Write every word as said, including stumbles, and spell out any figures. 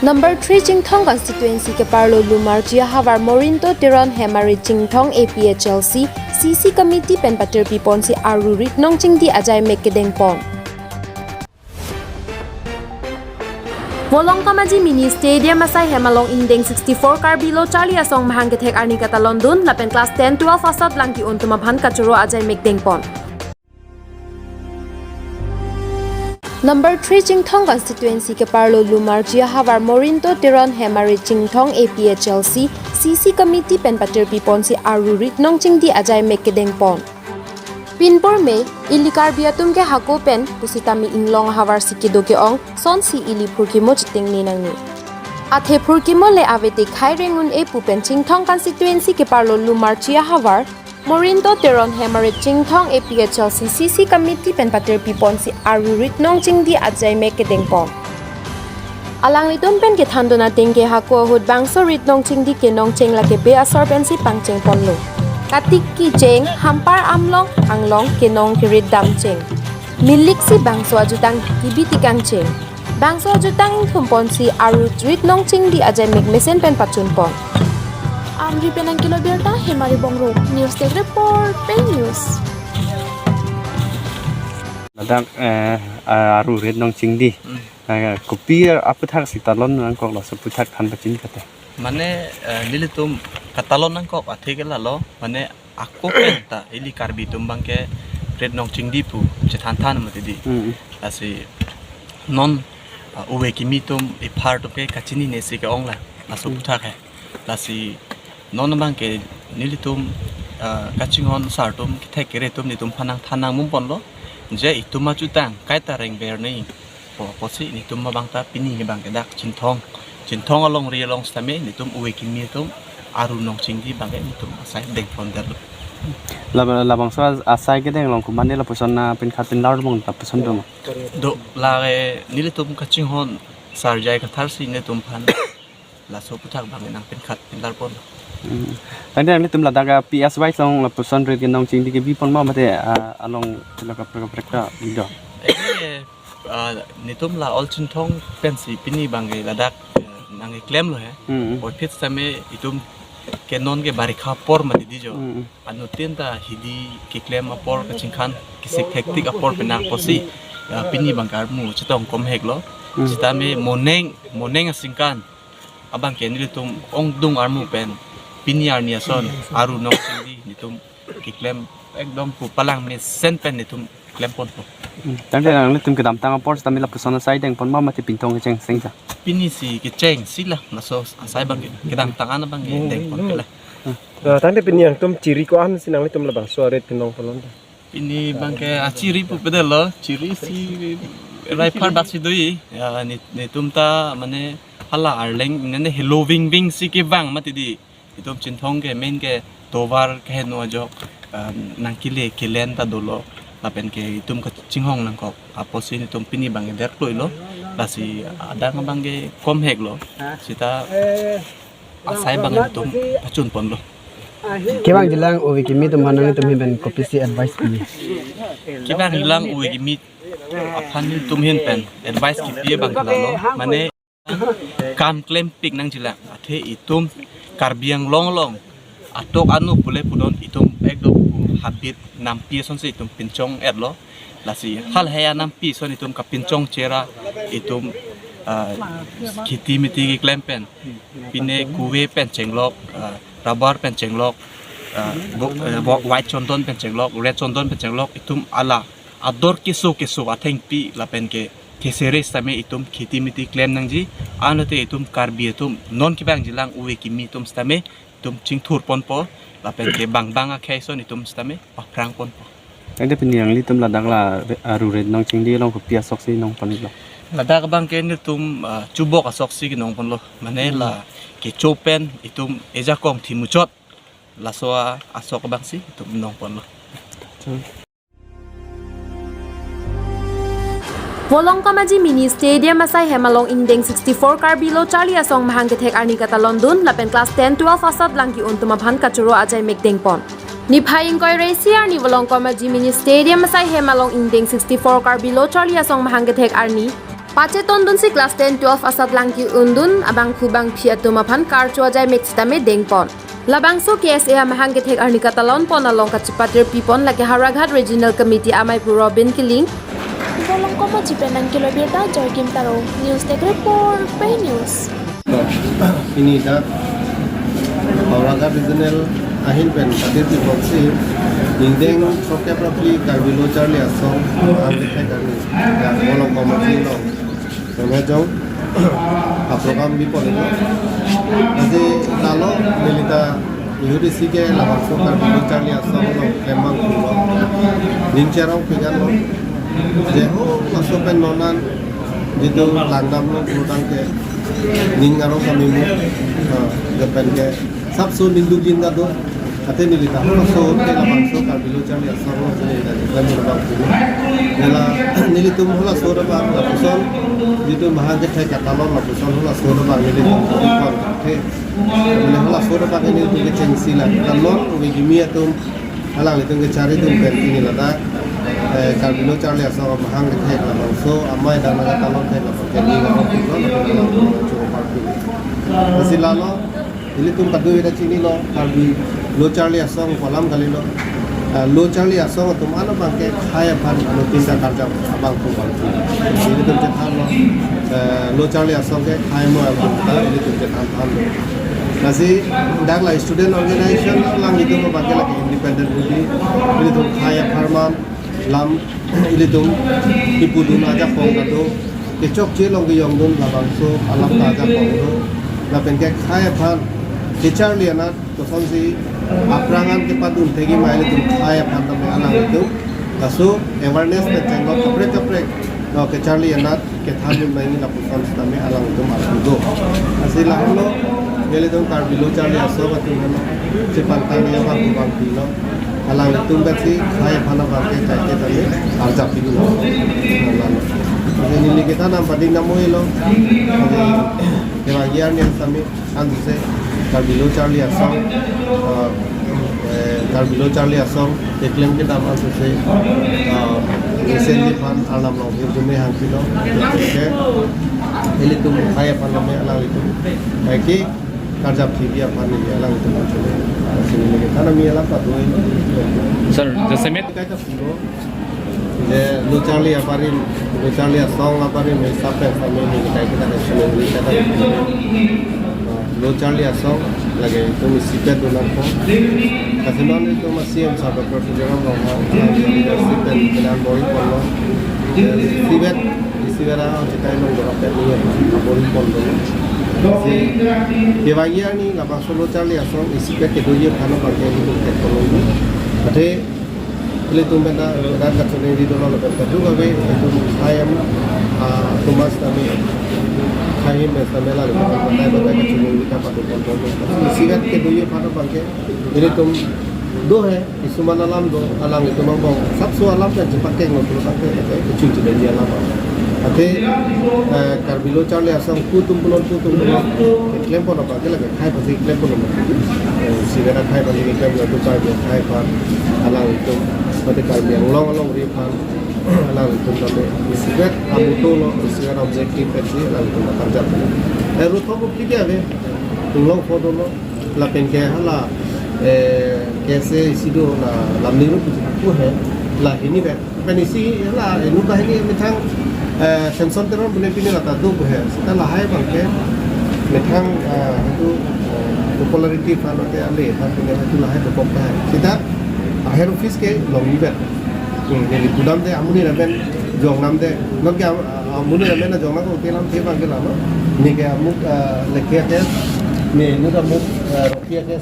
Number three Chinthong constituency keparlo Lumarchi ahavar Morinto Teron hem arit Chinthong A P H L C C C committee pen patirpi ponsi aru rit nongchingdi ajaimek kedeng pon. Volongkom Aji Mini Stadium asai hem along ingdeng sixty-four Karbi Lo Charli Asong mahang kethek arni katalondun lapen class ten twelve asat lang ki-un atum aphan kachoro ajaimek dengpon. Number three Chinthong constituency keparlo Lumarchi ahavar Morinto Teron hem arit Chinthong A P H L C C C committee pen patirpi ponsi aru rit nongchingdi ajaimek kedengpon. Pinpur me, ili Karbi atum ke hako pen pusitame inglong ahavar si kedo ke-ong sonsi ili phurkimo chitengne nangne. Athe phurkimo le avete khai rengun-e pu pen Chinthong constituency keparlo Lumarchi ahavar Morinto Teron hem arit Chinthong A P H L C C C committee pen patirpi ponsi aru rit nongchingdi ajaimek kedengpon. Alanglitum pen kethandun ateng ke hako ahut bangso rit nongchingdi kenong cheng lake be asor pensi pangcheng ponlo. Katik kecheng, hampar amlong anglong kenong kerit dam cheng. Milik si bangso ajutang kibi tikang cheng. Bangso ajutang ingthum ponsi aru rit nongchingdi ajaimek mesen pen pachun pon. Amri pen nangkelo birta Hemari Bongrung, News Desk Report, Pei News. Ladak, eh, aru rit nongchingdi. Hmm. Eh, kopi aputhaksi talon nangkok, laso aputhaksi than pachini kate. Mane, eh, nelitum katalon nangkok athe ke lalo, mane ako pen ta ili Karbi atum abangke rit nongchingdi pu chethan than mati di. Hmm. Lasi non, eh, ove kimi atum ephar atum ke kachinine si ke-ong la, laso Hmm. aputhaksi. Lasi non abangke nelitum, eh, kachinghon sar atum kethek kere atum nelitum aphan nangthan nangmum ponlo. Je itum ajutang kaita rengber nei. Pu apotsi nelitum abang ta pini abangke dak Chinthong, Chinthong alongri along sitame nelitum ove kimi atum aru nongchingdi abangke nelitum asai dengpon derlo. Lab-, labangso as-, asai kedeng along komatne lapuson na pinkhat pinlar bong lapuson dong. Do lake nelitum kachinghon sar J I Kathar si nelitum aphan laso aputhaksi abang nangpinkhat pinlar pon. Hmm. Tangte nanglitum ladak a P S Y along lapuson rit kenong chingdi kebi pon ma mate, ah, along pila kaprek kaprek ta bido. Eh, ah, nelitum la All Chinthong pensi pini abangke ladak, eh, nangkeklemlo he. Hmm. Oi phit sitame itum ke non ke barikha apor mati di jo. Hmm. Anuttin ta hidi keklem apor kachingkhan kesik hektik apor penang apotsi, eh, pini abangke armu chetong komheklo. Hmm. Sitame moneng, moneng asingkan abangke nelitum ongdung armu pen pini arni ason aru nongchingdi nelitum keklem ekdom pu palang mesen pen nelitum klem ponpo. Hmm. Tangte nanglitum kedamtang apor sitame lapuson asai dengpon ma mate pini tong kecheng sengja. Pini si kecheng si la, laso asai abangke kedamtang an abangke dengpon ke la. Hmm. Ah, tangte pini nangtum chiri ko-an si nanglitum labangso arit kenong ponlonta. Pini abangke achiri pu pedelo, chiri si rai phar dak si do-i. Ya, ne, netum ta mane hala arleng, nene helo ving ving si kevang mati di. Itum Chinthong ke main ke tovar keheno ajok, ah, nangkele kelen ta dolo. Lapen ke itum kachinghon nangkok. Apotsi netum pini abangke derkloilo. Lasi adang abangke komheklo. Sita asai abang netum pachun ponlo. Kevangjilang ove kimi atum aphan nangtum ahin pen kopisi advice pi? Kevangjilang ove kimi aphan netum ahin pen advice kipi abangke lalo. Mane kam klempik nangjilang. Athe itum Karbi Anglong along atok anu pule pudon itum ekdom pu habit nampi asonsi itum pinchong-etlo. Lasi halahei anampi ason itum kapinchong chera itum, ah, kheti miti keklem pen. Pine kuve pen chenglok, ah, rubber pen chenglok, ah, bo-, eh, bo-, white chondon pen chenglok, red chondon pen chenglok, itum hala ador keso keso athengpi lapen ke kesere sitame itum kheti miti klem nangji, anlote itum Karbi atum non kevangjilang ove kimi atum sitame itum chingthur ponpo, lapen ke bang bang akhei ason itum sitame paphrang ponpo. Tangte pini nanglitum ladak la re-, aru rit nongchingdi along kopi asoksi nong ponlo? Ladak abangke netum, ah, chubok asoksi kenong ponlo. Mane Hmm. la kecho pen itum ejakong thimuchot laso asok abangsi itum nong ponlo. Volongkom Aji Mini Stadium asai hem along ingdeng sixty-four Karbi Lo Charli Asong mahang kethek arni katalondun lapen class ten twelve asat lang ki-un atum aphan kachoro ajaimek dengpon. Niphai ingkoi ra isi arni Volongkom Aji Mini Stadium asai hem along ingdeng sixty-four Karbi Lo Charli Asong mahang kethek arni Pachetondunsi class ten twelve asat lang ke-undun abangphu bangphi atum aphan karcho ajai mek sitame dengpon. Labangso K S A amahang kethek arni katalon pon along kachepatir pipon lake Howraghat Regional Committee amei pu Robin Killing. Bolong Komaji pen nangkelo birta Joykim Taro. News Desk Report, Pei News. Pini dak Howraghat Regional ahin pen kadir tipok si ingdeng sokep rapli Karbi Lo Charli Asong amahang kethek arni dak Bolong Komaji along Sonhejong a program bipon ilo. Lasi lalo nelita U D C ke labangso Karbi Lo Charli Asong along klem abangphu lo. Ning cherong pik-an lo. Je ho laso pen non an jitu langdamlo pulotangte ning arong kami mo. Ah, je pen ke sapso ning dugin ta do. Athe nelita halaso ke labangso Karbi Lo Charli Asong lo, nelita jiklan labangphu lo. Nela nelitum halaso abang lapuson jitu mahang kethek katalon lapuson halaso abang nelitum kon athe. Neli halaso abang nelitum kechengsi la. Kanon ove kimi atum alanglitum kechari atum pen pini ladak, eh, Karbi Lo Charli Asong amahang kethek labangso amei dan katalon thek labang ke ning arong pik lo, labang choro party. Lasi lalo ilitum kadokave ta chinilo, Karbi Lo Charli Asong pu alam kalilo. Ah, Lo Charli Asong atum ano abangke khei aphan ano tinta karjap abangphu bangphu. Ilitum chethanlo, eh, Lo Charli Asong ke khei mo atum ta ilitum chethan thanlo. Lasi dak la student organization alanglitum abangke lake independent body, ilitum khei apharman lam ilitum kipudun ajakong ta do, kechokche along kejongdun labangso alam ta ajakong do. Lapen ke khei aphan kecharli anat kosonsi aphrang an kepadun thekji ma ilitum khei aphan tame alanglitum laso awareness pen chenglok kaprek kaprek lo kecharli anat kethan dun nangji lapuson sitame alanglitum arju do. Lasi lahelo, nelitum Karbi Lo Charli Asong atum helo, chepangtang ya bang bang pilo. Alanglitum pensi khei aphan abangke kaike tame arjap pilo. Lalo. Lasi neli kethan nangpading nang mo-elo. Lasi kevangji arni an sitame anse Karbi Lo Charli Asong, ah, eh, Karbi Lo Charli Asong keklem kedam anse, ah, recently aphan arnam along hirjume hangpilo. Ke ilitum khei aphan tame alanglitum kaike karjap thekji aphan neli alanglitum anchole. Lasi neli kethan ami alam pado. Sir, jasemet kaike ta pilo. Je Lo Charli abarim, Lo Charli Asong abarim, eh, sap pen same neli kaike ta sumeng neli kaike ta. Lo Charli Asong lake itum isipet do nangpo. Lasi non itum a-C M sir Doctor Tuliram Ronghang, ah, leadership pen kenan bor-i ponlo. Eh, isipet, isipet a, ah, chitai long dorap pen ni, ah, bor-i ponlo. Si, kevangji arni labangso Lo Charli Asong isipet kedoji aphan abangke itum tek ponlo. Athe ilitum pen ta, rat kachoningri dolo lapen kadokave itum khei am, ah, atum sitame, khei ahem sitame la, batai batai kachoningri ta pado pon pon. Isipet kedoji aphan abangke ilitum do he, kisuman alam do, alanglitum angbong sapso alam pen chepakeng lo pulotangte, kechun chedengji alam. Athe, eh, Karbi Lo Charli Asong pu atum punon pu atum punon keklem pon abangke lake khei aphansi keklem pon lo. Eh, isipet akhei aphansi keklem lo, tu Karbi akhei aphan alanglitum, mate Karbi Anglong alongri aphan alanglitum tame isipet a-motto lo, isipet a-objective pensi alanglitum karjap. Eh, ruthok rup kiki ave, long photo lo, lapen ke hala, eh, K S A isi do la Lamningrum pu he, la hini vet. Pen isi hala inut banghini methang, eh, Samson Teron pu ne pini lata do pu he. Seta lahai abangke methang, eh, itu, eh, popularity aphan ke ale aphan pini itu lahai dokok ta he. Seta aher office ke longji vet. Hmm, neli pudamde amonit amen jongnamde. Non ke am-, amonit amen jongnam ko telam te abangke lama. Ne ke amuk, eh, lekhe ke, ne inut amuk, eh, rokhi ke.